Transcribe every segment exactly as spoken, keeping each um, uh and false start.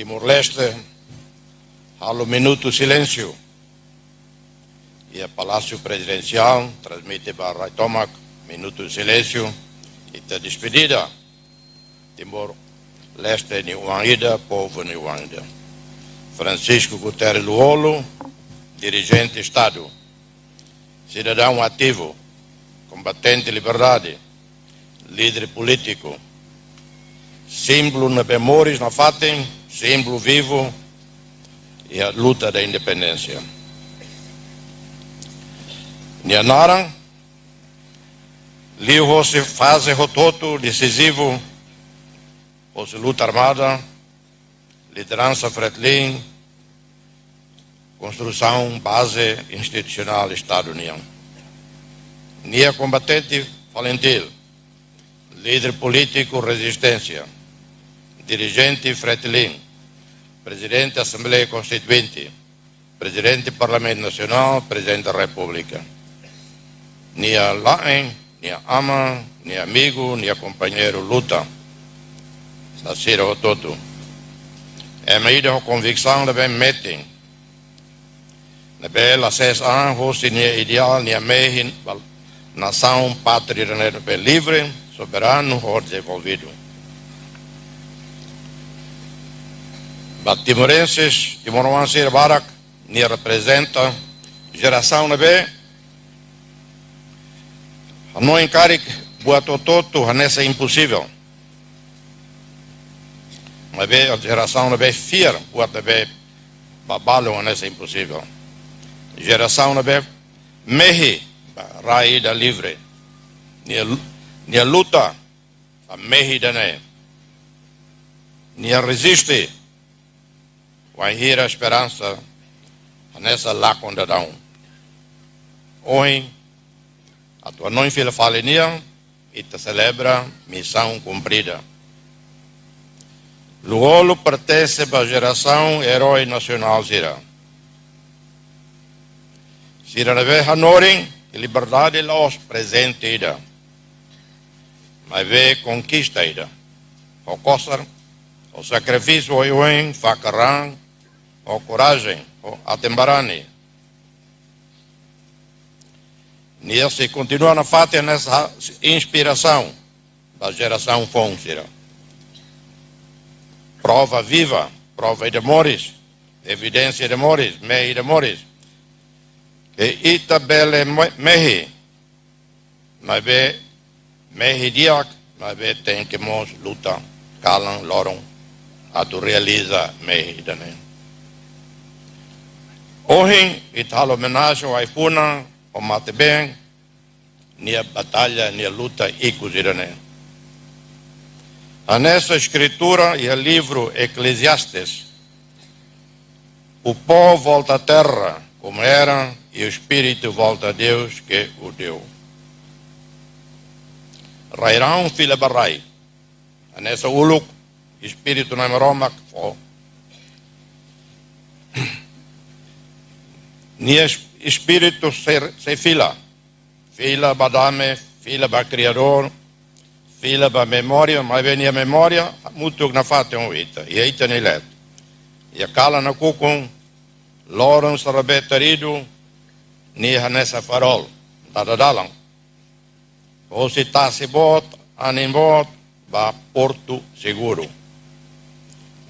Timor-Leste, halo minutu silénsiu. Iha Palásiu Prezidensiál, transmite ba rai tomak, minutu silénsiu, ita despedida. Timor-Leste nia oan ida, povu nia oan ida. Francisco Guterres Lú-Olo, dirijente Estadu, sidadaun ativu, kombatente liberdade, líder polítiku, símbolu ne'ebé moris nafatin, símbolu vivu iha luta da independénsia. Nia naran, liuhosi faze hotu-hotu desizivu, hosi luta armada, lideransa Fretilin, konstrusaun baze institusionál Estadu nian. Nia kombatente FALINTIL, líder polítiku rezisténsia, dirijente FRETILIN, prezidente Asembleia Konstituinte, prezidente Parlamentu Nasionál, prezidente Repúblika. Nia la'en, nia aman, nia amigu, nia kompañeiru luta. Ba sira hotu-hotu. Ema ida ho konviksaun ne'ebé metin, ne'ebé la sees an hosi nia ideál, nia mehi ba nasaun pátria ne'ebé livre, soberanu, ho dezenvolvidu. Ba timorenses, timoroan sira barak, nia reprezenta jerasaun ne'ebé hanoin karik buat hotu-hotu hanesan imposivel. Maibé jerasaun ne'ebé fiar buat ne'ebé ba balu hanesan imposivel. Jerasaun ne'ebé mehi ba rai ida livre. Nia, nia luta ba mehi ida-ne'e. Nia reziste wainhira esperansa hanesan lakon daudaun. Ohin, atu hanoin fila fali nia, ita selebra misaun kumprida. Lú-Olo pertense ba jerasaun erói nasionál sira. Sira ne'ebé hanorin liberdade la'ós prezente ida, maibé konkista ida. Ho kosar, ho sakrifísiu oioin, fakar raan, ho korajen, ho aten-barani. Nia sei kontinua nafatin hanesan inspirasaun ba jerasaun foun sira. Prova viva, prova ida moris, evidénsia ida moris, mehi ida moris. Ke ita bele me-, mehi, maibé mehi di'ak, maibé tenke mós luta kalan loron atu realiza mehi ida-ne'e. Ohin, ita halo omenajen ho ai-funan, ho mate-been, nia batalla, nia luta ikus ida-ne'e. Hanesan Eskritura iha livru Eclesiastes, "O pó volta à terra, como era, e o espírito volta a Deus que o deu." Rai-rahun fila ba rai. Hanesan uluk, espíritu Na'i Maromak fó. Nia es-, espíritu sei, sei fila. Fila ba dame, fila ba Kriadór, fila ba memória, maibé nia memória hamutuk nafatin ho ita, iha ita-nia leet. Iha kalan nakukun, loron sira ne'ebé taridu, nia hanesan farol, dada dalan. Hosi tasi boot, anin boot, ba portu seguru.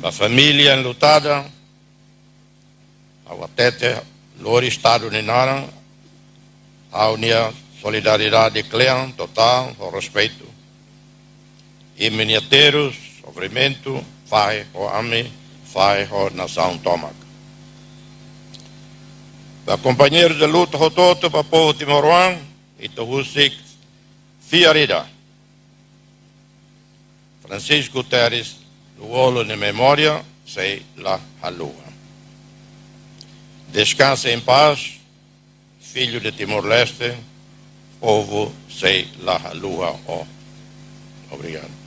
Ba família enlutada, ha'u hatete, lori Estadu nia naran, ha'u-nia solidariedade kle'an totál, ho respeitu. Imi-nia terus, sofrimentu, fahe ho ami, fahe ho nasaun tomak. Ba kompañeirus de luta hotu-hotu, ba povu timoroan, ita husik fiar ida. Francisco Guterres Lú-Olo nia memória sei la haluha. Descansa em paz, filho de Timor-Leste, povu sei la haluha ó. Obrigadu.